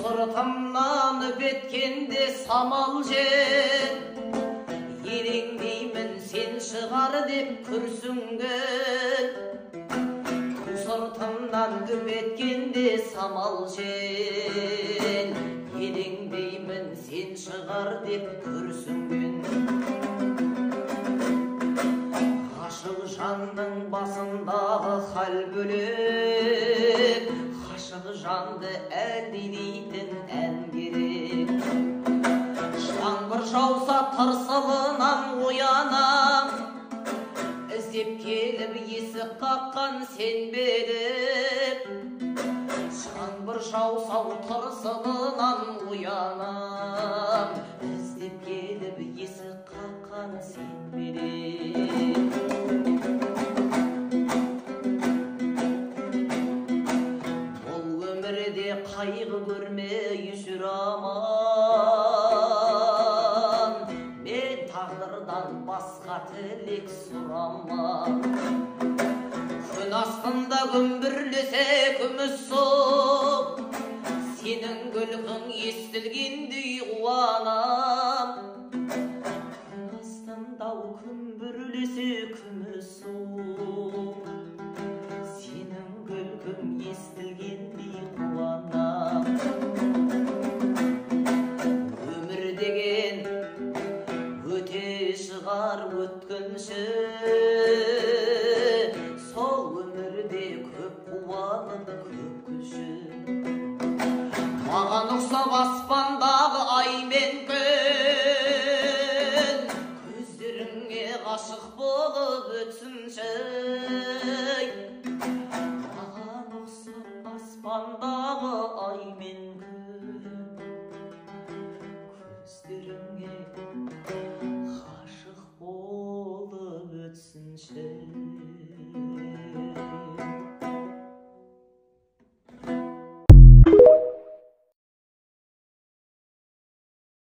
Сыртымнан үп еткенде самал жел, елеңдеймін сен шығар деп күрсінген. Ту сыртымнан үп еткенде самал жел, елеңдеймін сен шығар деп күрсінген. Ғашық жанның басындағы хал бөлек, ғашық жанды әлдилейтін ән керек. Жаңбыр жауса тырсылынан оянам, іздеп келіп есік қаққан сен бе деп. Жаңбыр жауса тырсылынан оянам, іздеп келіп есік қаққан сен бе деп. Бұл өмірде қайғы көрмей жүр аман, мен тағдырдан басқа тілек сұрамам. Күн астында күмбірлесе күміс су, сенің күлкің естілгендей қуанам. Күн астында күмбірлесе күміс су, сенің күлкің естілгендей қуанам. Өмір деген өте шығар өткінші, сол өмірде көп қуанып көп күлші. Маған ұқсап аспандағы ай мен күн, көздеріңе ғашық болып өтсінші.